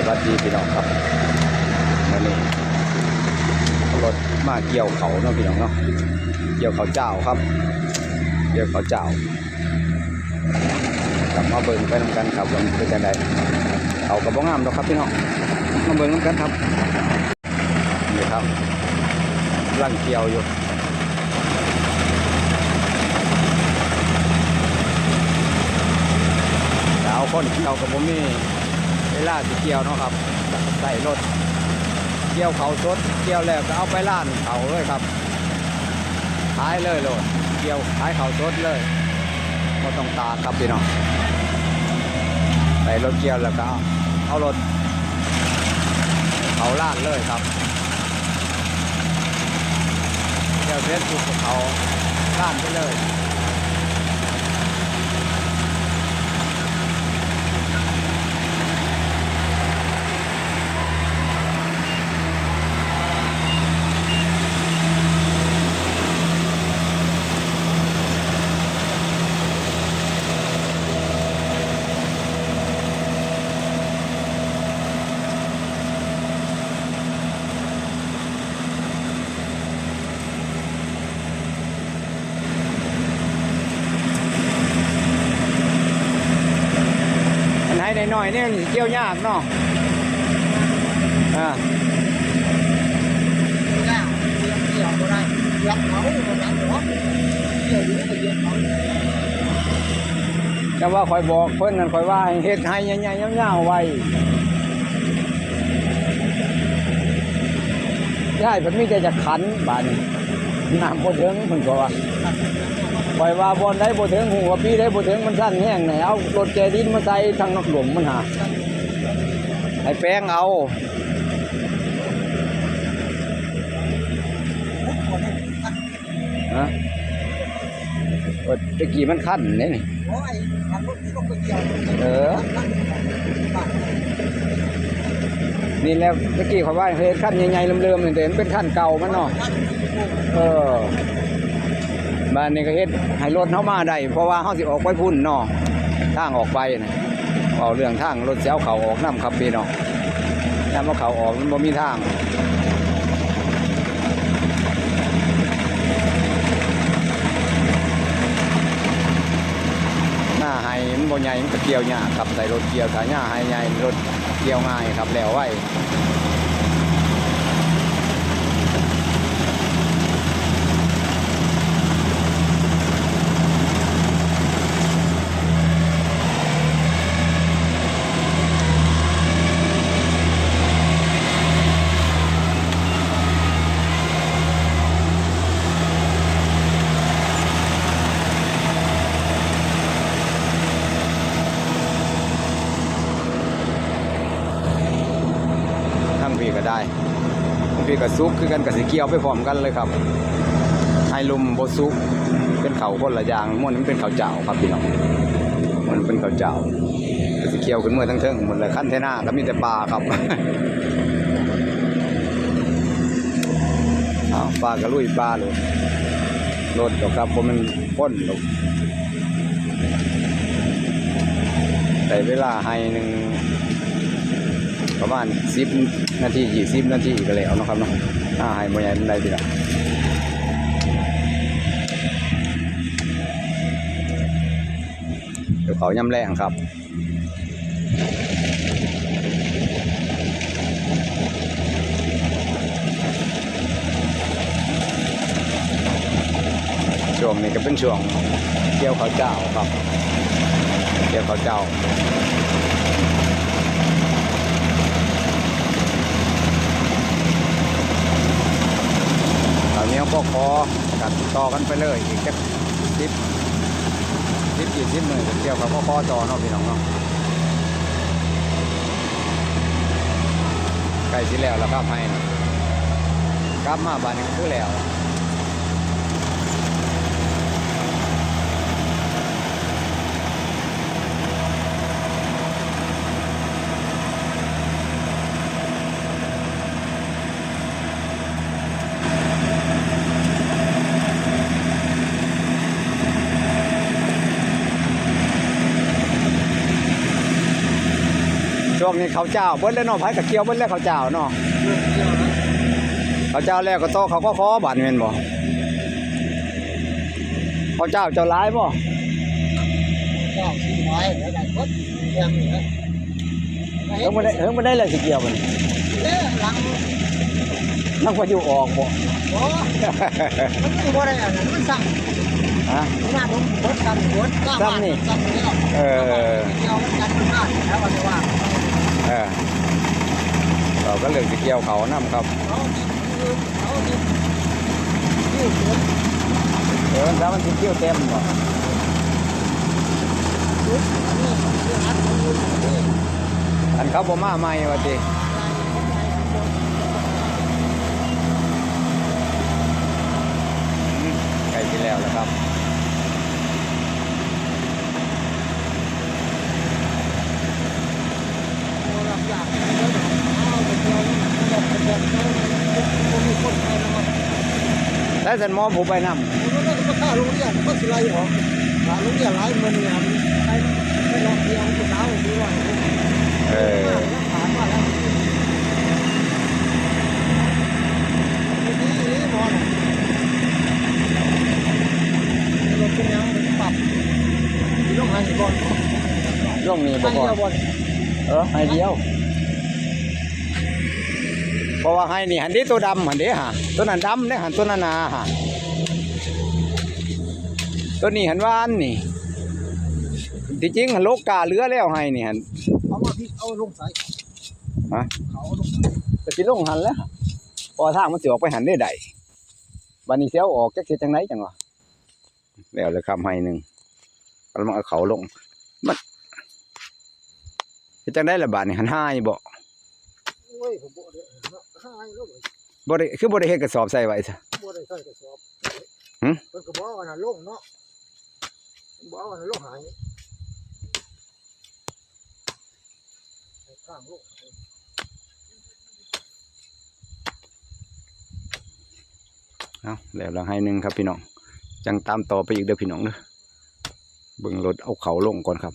ສະບາຍດີພີ່ນ້ອງຄັບ ມື້ນີ້ລົດມາກ່ຽວເຂົ້າເນາະພີ່ນ້ອງເນາະ ກ່ຽວເຂົ້າຈ້າວຄັບ ກ່ຽວເຂົ້າຈ້າວ ກັບມາເບິ່ງໄປນຳກັນຄັບວ່າມັນເປັນຈັ່ງໃດ ເຂົ້າກໍບໍ່ງາມດອກຄັບພີ່ນ້ອງ ມາເບິ່ງນຳກັນຄັບ. ນີ້ຄັບ ກຳລັງກ່ຽວຢູ່ ແຕ່ເອົາຄົນກ່ຽວກໍບໍ່ມີເວລາຊິກ່ຽວເນາະຄັບ ໃຊ້ລົດກ່ຽວເຂົ້າສົດ ກ່ຽວແລ້ວກໍເອົາໄປລ້ານເຂົ້າເລີຍຄັບ ຂາຍເລີຍໂລດ ກ່ຽວຂາຍເຂົ້າສົດເລີຍ ບໍ່ຕ້ອງຕາກຄັບພີ່ນ້ອງ ໃສ່ລົດກ່ຽວແລ້ວກໍເອົາລົດເຂົ້າລ້ານເລີຍຄັບ ກ່ຽວເສັດປຸບກໍເຂົ້າລ້ານໄປເລີຍ. ອັນໄຮ່ນ້ອຍໆນີ້ມັນຊິກ່ຽວຍາກເນາະ ອ່າ ແຕ່ວ່າຂ້ອຍບອກເພິ່ນນັ້ນ ຂ້ອຍວ່າໃຫ້ເຮັດໄຮ່ໃຫຍ່ໆຍາວໆໄວ້ ຍາຍເພິ່ນມີແຕ່ຈັກຂັນ ບາດນີ້ນ້ຳບໍ່ເຖິງ ເພິ່ນກໍວ່າ ຂ້ອຍວ່າບ່ອນໃດບໍ່ເຖິງ ຮູ້ວ່າປີໃດບໍ່ເຖິງ ມັນຊັນແຮງ ໃຫ້ເອົາລົດແກ່ດິນມາໃສ່ທາງນອກດົງມັນຫາ ໃຫ້ແປງເອົາ ຮະ ໂອ້ຍ ແຕ່ກີ້ມັນຄັນເດ້ນີ້ ໂອ້ຍ ຄັນລົດ ເອີ ນີ້ແຫຼະ ຕະກີ້ຂ້ອຍວ່າເຮັດຄັນໃຫຍ່ໆເລີ່ມໆ ແຕ່ມັນເປັນຄັນເກົ່າມັນເນາະ ເອີ ບາດນີ້ກໍເຮັດໃຫ້ລົດເຮົາມາໄດ້ ເພາະວ່າເຮົາຊິອອກໄປພຸ້ນເນາະ ທາງອອກໄປນະ ເວົ້າເລື່ອງທາງລົດຊິເອົາເຂົ້າອອກນຳຄັບພີ່ນ້ອງ ຍາມເອົາເຂົ້າອອກມັນບໍ່ມີທາງ ນາໄຮ່ມັນບໍ່ໃຫຍ່ ມັນກໍກ່ຽວຍາກຄັບ ໃສ່ລົດກ່ຽວ ຖ້ານາໄຮ່ໃຫຍ່ ລົດກ່ຽວງ່າຍຄັບ ແລ້ວໄວ. ທາງພີ້ກໍໄດ້ ທາງພີ້ກໍສຸກຄືກັນ ກໍຊິກ່ຽວໄປພ້ອມກັນເລີຍຄັບ ໄຮ່ລຸ່ມບໍ່ສຸກ ເປັນເຂົ້າຄົນລະຢ່າງ ມ່ວນມັນເປັນເຂົ້າຈ້າວຄັບພີ່ນ້ອງ ມັນເປັນເຂົ້າຈ້າວ ກໍຊິກ່ຽວຂຶ້ນເມືອເທິງໆໝົດແຫຼະ ຄັນໄຖນາກໍມີແຕ່ປ່າຄັບ ເອົາ ປ່າກໍລຸຍປ່າໂລດ ລົດດອກຄັບ ບໍ່ແມ່ນຄົນດອກ ໃຊ້ເວລາໄຮ່ໜຶ່ງປະມານສິບນາທີ ຊາວນາທີກໍແລ້ວເນາະຄັບເນາະ ນາໄຮ່ບໍ່ໃຫຍ່ປານໃດພີ່ນ້ອງ ເຂົ້າຍາມແລງຄັບ. ຊ່ວງນີ້ກໍເປັນຊ່ວງກ່ຽວເຂົ້າຈ້າວຄັບ ກ່ຽວເຂົ້າຈ້າວ ເຂົ້າໜຽວພໍຂໍ ກໍຕໍ່ກັນໄປເລີຍອີກຈັກ ສິບ ສິບ ຊາວ ຊາວ ຊາວ ມື້ ກ່ຽວເຂົ້າພໍພໍຕໍ່ເນາະ ພີ່ນ້ອງເນາະ ໃກ້ຊິແລ້ວແລ້ວຄັບ ໄຮ່ ກັບມາບາດນີ້ຄືແລ້ວ. ເ ຊ່ວງນີ້ເຂົ້າເຈົ້າເບິດແລ້ວເນາະ ໃຜກໍກ່ຽວເບິດແລ້ວເຂົ້າເຈົ້າເນາະ. ເອີ ກ່ຽວແລ້ວ ເຂົ້າເຈົ້າແລ້ວກໍຕໍ່ເຂົ້າກໍຂໍບາດນີ້ແມ່ນບໍ່? ເຂົ້າເຈົ້າເຈົ້າຫຼາຍບໍ່? ເຈົ້າສີ່ຮ້ອຍແລ້ວໄດ້ເບິດ ແຖມນີ້ນະ. ເຮີງບໍ່ໄດ້ ເຮີງບໍ່ໄດ້ແລ້ວຊິກ່ຽວບັດນີ້ ເອີ ຫຼັງ ຍັງພໍຢູ່ອອກບໍ່? ບໍ່ ມັນຍັງບໍ່ໄດ້ອັນນັ້ນ ມັນຊ້ຳ ຮະ? ໜ້າຜົມເບິດຊ້ຳ ເບິດຊ້ຳນີ້ ຊ້ຳນີ້ ເອີ ກ່ຽວມັນກັນມາແລ້ວວ່າ ເອີ ເວົ້າກັນເລື່ອງຊິກ່ຽວເຂົ້ານຳຄັບ ເອີ ຖ້າມັນຊິກ່ຽວເຕັມບໍ່? ອັນເຂົາບໍ່ມາໃໝ່ວ່າຕິ? ອືມ ໃກ້ຊິແລ້ວແລ້ວຄັບ. ແລ້ວຊັ້ນໝໍຜູ້ໄປນຳ ໂອ້ຍ ມັນກໍມາຄ້າໂຮງຮຽນ ມັນຊິໄລ່ອອກ ຂ້າໂຮງຮຽນຫຼາຍມື້ນີ້ຫັ້ນ ໄປ ໄປເລາະທ່ຽວຜູ້ສາວຢູ່ວ່າ ເອີ ມາແລ້ວ ມາແລ້ວ ດີອີ່ຫຼີໝໍນະ ລົດເປັນຫຍັງປັບ ລົງໃຫ້ກ່ອນ ລົງນີ້ບໍ່ກ່ອນ ໃຫ້ດຽວບໍ່ ເອີ ໃຫ້ດຽວ. ເພາະວ່າໄຮ່ນີ້ຫັ້ນເດ້ ໂຕດຳຫັ້ນເດ້ຫາ ໂຕນັ້ນດຳເດ້ຫັ້ນ ໂຕນັ້ນໜາຫາ ໂຕນີ້ຫັ້ນຫວານນີ້ ທີ່ຈິງຫັ້ນໂລກກາເຫຼືອແລ້ວໄຮ່ນີ້ຫັ້ນ ເອົາມາພີ້ ເອົາລົງໃສ ຮະ ເອົາລົງໃສ ກໍຊິລົງຫັ້ນແຫຼະ ເພາະວ່າທາງມັນຊິອອກໄປຫັ້ນເດ້ໃດ ບາດນີ້ຊິເອົາອອກຈັກຊິເຮັດຈັ່ງໃດຈັ່ງວ່າ. ແລ້ວເລີຍຄຳໄຮ່ໜຶ່ງ ກຳລັງເອົາເຂົ້າລົງ ມັນເຮັດຈັ່ງໃດລະບາດນີ້ ຫັ້ນຫາຍບໍ່? ໂອ້ຍ ກໍບໍ່ໄດ້ຫາຍແລ້ວເວີຍ ບໍ່ໄດ້ ຄືບໍ່ໄດ້ເຮັດກະສອບໃສ່ໄວ້ຊະ? ບໍ່ໄດ້ໃສ່ກະສອບ ຫຶ? ເພິ່ນກໍບໍ່ເອົາອັນນັ້ນລົງເນາະ ບໍ່ເອົາອັນນັ້ນລົງໃຫ້. ເອົາ ແລ້ວລະໄຮ່ໜຶ່ງຄັບພີ່ນ້ອງ ຈັ່ງຕາມຕໍ່ໄປອີກເດີພີ່ນ້ອງເດີ ເບິ່ງລົດເອົາເຂົ້າລົງກ່ອນຄັບ.